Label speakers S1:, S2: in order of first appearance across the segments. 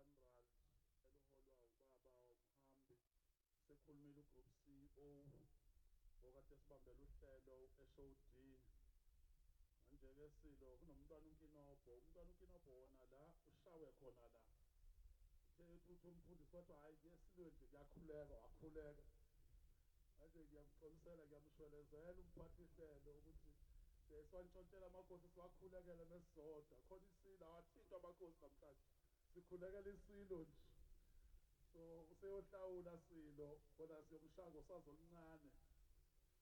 S1: SANRAL eliholwa ubaba uMhambi. Sekhulumile uGroup CEO okade sibambele uhlelo u-HOD. Manje-ke Silo kunomntwana uNkinobho, umntwana uNkinobho wona la ushawe khona la. Uthe uthi umfundisi kwathiwa hhayi kuyesilweni nje kuyakhuleka wakhuleka. Manje ngiyamxolisela ngiyamshwelezela umphathihlelo ukuthi siwantshontshela amakhosi siwakhulekele mesizodwa. Khona isilo awathintwa amakhosi namhlanje. Sikhulekela isilo nje. So useyohlawula Silo khona siyomshaya ngosazi oluncane.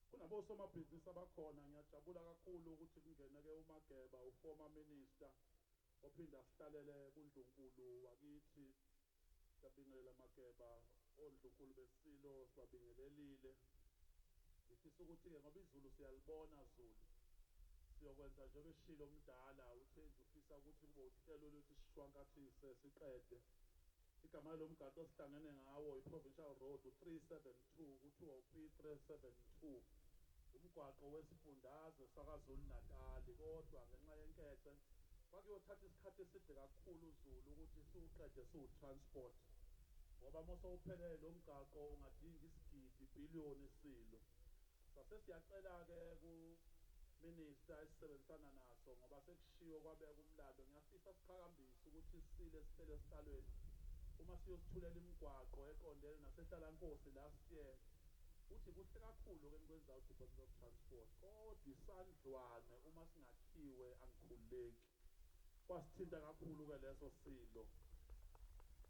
S1: Kunabosomabhizinisi abakhona ngiyajabula kakhulu ukuthi kungene-ke uMageba uformer minister ophinde asihlalele kuNdlunkulu wakithi. Siyabingelela Mageba, oNdlunkulu beSilo sibabingelelile. Ngifisa ukuthi-ke ngoba izulu siyalibona Zulu, siyokwenza njengoba eshilo omdala uthe nje ufisa ukuthi kube uhlelo lwethu sishwankathise siqede. Igama lalo mgaqo esihlangene ngawo i-Provincial Road u-372 kuthiwa u-P372. Umgwaqo wesifundazwe saKwaZulu-Natali kodwa ngenxa yenkece kwakuyothatha isikhathi eside kakhulu Zulu ukuthi siwuqede siwu-transport ngoba uma sewuphelele lo mgaqo ungadinga isigidi ibhiliyoni Silo. Sase siyacela-ke ku-minister esisebenzisana naso ngoba sekushiwo kwabekwa umlando ngiyafisa siqhakambise ukuthi isilo esihleli esihlalweni uma siyosithulela imigwaqo eqondene naseHlalankosi last year uthi kuhle kakhulu-ke enikwenzayo Department of Transport kodwa isandlwane uma singakhiwe angikhululeki. Kwasithinta kakhulu-ke leso Silo.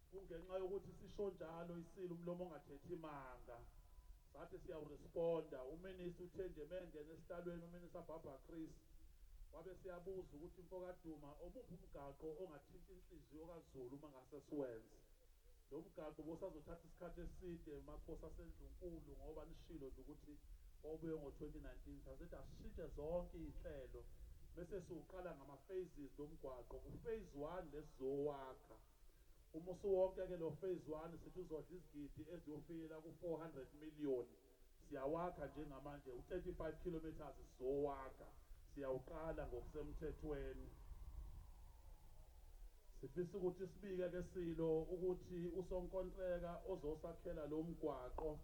S1: Kungenxa yokuthi sisho njalo iSilo umlomo ongathethi manga. Sathi siyawuresponda, uMinister uthe nje mengena esihlalweni uMinister Barbara Creecy wabe seyabuza ukuthi mfokaDuma omuphi umgaqo ongathinta inhliziyo kaZulu uma ngase siwenze. Lo mgaqo ubusazothatha isikhathi eside makhosi aseNdlunkulu ngoba nishilo nje ukuthi wawubuye ngo-2019 sasithi asishintshe zonke iy'nhlelo bese siwuqala ngama-phases lo mgwaqo. U-phase one lesizowakha. Uma usuwonke-ke lo phase one sithi uzodla izigidi eziyofikela ku-400 million. Siyawakha njengamanje u-35 kilometres sizowakha. Siyawuqala ngokusemthethweni. Sifisa ukuthi sibike ke Silo ukuthi usonkontreka ozosakhela lo mgwaqo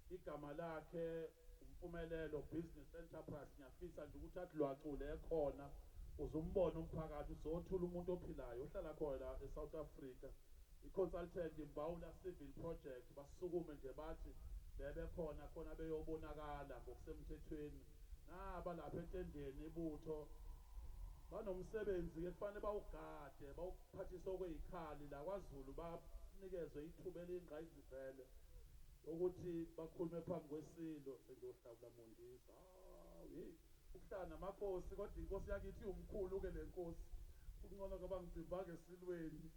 S1: igama lakhe uMpumelelo Business Enterprise ngiyafisa nje ukuthi athi lwacule ekhona uze umbone umphakathi uzothula umuntu ophilayo ohlala khona la eSouth Africa. I-consultant Mbawula Civil Project basukume nje bathi bebekhona khona beyobonakala ngokusemthethweni. Naba lapha etendeni ibutho banomsebenzi-ke kufanele bawugade bawuphathise okweyikhali la kwaZulu banikezwe ithuba eliyingqayizivele ukuthi bakhulume phambi kweSilo. Sengiyohlawula Mondisa. Hawu hey ukuhlala namakhosi kodwa inkosi yakithi iwumkhulu-ke le nkosi. Kungcono ke bangicimbanga esilweni.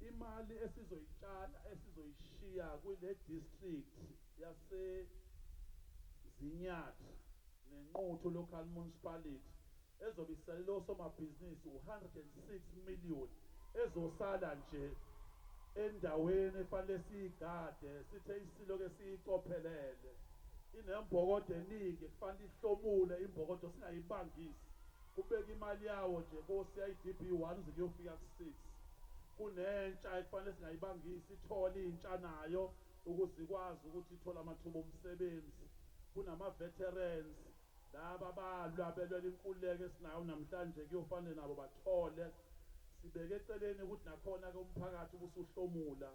S1: Imali esizoyitshala esizoyishiya kule district yase Zinyathi neNquthu Local Municipality ezobe isalele osomabhizinisi u-106 million ezosala nje endaweni efanele siyigade sithe isilo ke siyicophelele inembokodo eningi ekufanele ihlomule imbokodo singayibangisi kubeka imali yawo nje ko-CIDB 1 kuze kuyofika ku-6 kunentsha ekufanele singayibangisi ithole intsha nayo ukuze ikwazi ukuthi ithole amathuba omsebenzi. Kunama-veterans, laba abalwa belwela inkululeko esinayo namhlanje kuyofanele nabo bathole. Sibeke eceleni ukuthi nakhona-ke umphakathi ubusuhlomula.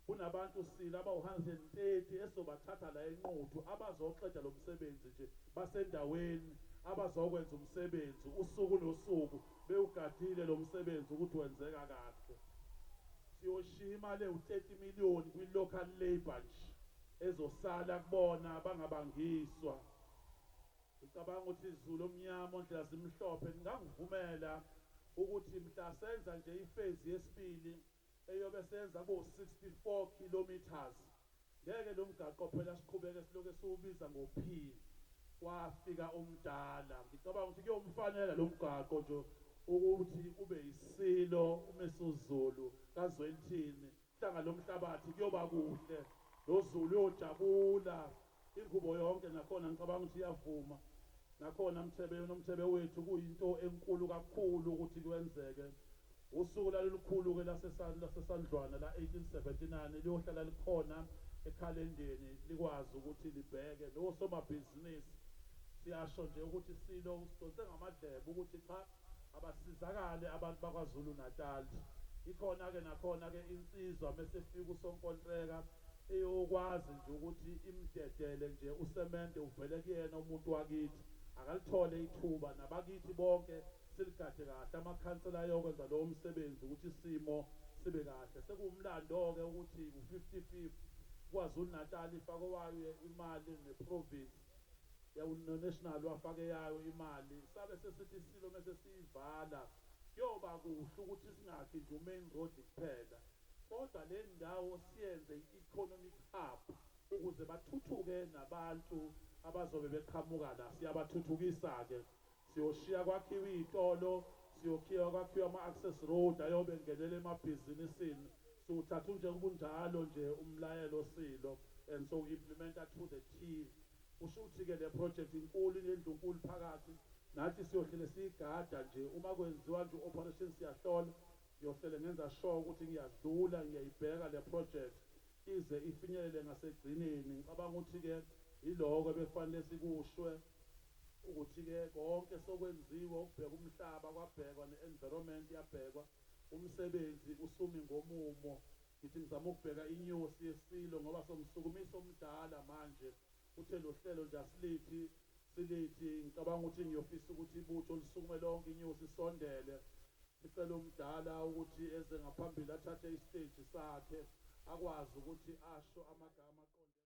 S1: Kunabantu sila abawu-130 esizobathatha la eNquthu abazoqeda lo msebenzi nje basendaweni abazokwenza umsebenzi usuku nosuku bewugadile lo msebenzi ukuthi wenzeka kahle. Siyoshiya imali ewu-30 million kwi-local labour nje ezosala kubona bangabangiswa. Ngicabanga ukuthi Zulu omnyama ondlela zimhlophe ningangivumela ukuthi mhla senza nje i-phase yesibili eyobe senza ko-64 kilometres ngeke lo mgaqo phela siqhubeke siloke siwubiza ngo-P kwafika umdala. Ngicabanga ukuthi kuyomfanela lo mgaqo nje ukuthi ube yiSilo uMisuzulu kaZwelithini. Hlanga lomhlabathi kuyoba kuhle noZulu uyojabula ingubo yonke nakhona ngicabanga ukuthi iyavuma nakhona Mthebe noMthebe wethu kuyinto enkulu kakhulu ukuthi kwenzeke. Usuku lalulukhulu-ke laseSandlwana la-1879 liyohlala likhona ekhalendeni likwazi ukuthi libheke nosomabhizinisi. Siyasho nje ukuthi iSilo usidonse ngamadlebe ukuthi cha abasizakale abantu baKwaZulu-Natal. Ikhona-ke nakhona-ke insizwa mesefika usonkontreka eyokwazi nje ukuthi imdedele nje usemente uvele kuyena umuntu wakithi akalithole ithuba nabakithi bonke siligade kahle amakhansela ayokwenza lowo msebenzi ukuthi isimo sibe kahle. Sekuwumlando-ke ukuthi u-50-50 KwaZulu-Natal ifake owayo imali ne-province no-national wafaka eyayo imali. Sabe sesithi iSilo mese siyivala kuyoba kuhle ukuthi singakhi nje u-main road kuphela kodwa le ndawo siyenze i-economic hub ukuze bathuthuke nabantu abazobe beqhamuka la. Siyabathuthukisa-ke, siyoshiya kwakhiwa iy'tolo, siyokhiwa kwakhiwa ama-access road ayobe ngenela emabhizinisini. Siwuthatha nje kunjalo nje umlayelo Silo and so implementa to the T. Kusho ukuthi-ke le project inkulu, inendlunkulu phakathi. Nathi siyohlele siyigada nje uma kwenziwa nje u-operation siyahlola, ngiyohlele ngenza sure ukuthi ngiyadlula ngiyayibheka le project ize ifinyelele ngasekugcineni. Ngicabanga ukuthi-ke yiloko ebekufanele sikushwe ukuthi-ke konke sokwenziwe ukubheka umhlaba kwabhekwa ne-environment yabhekwa, umsebenzi usumi ngomumo. Ngithi ngizama ukubheka inyosi yeSilo ngoba somsukumisa omdala manje uthe lo hlelo nje asilithi silithi. Ngicabanga ukuthi ngiyofisa ukuthi ibutho lisukume lonke, inyosi isondele, sicela umdala ukuthi eze ngaphambili athathe isiteji sakhe akwazi ukuthi asho amagama aqonde.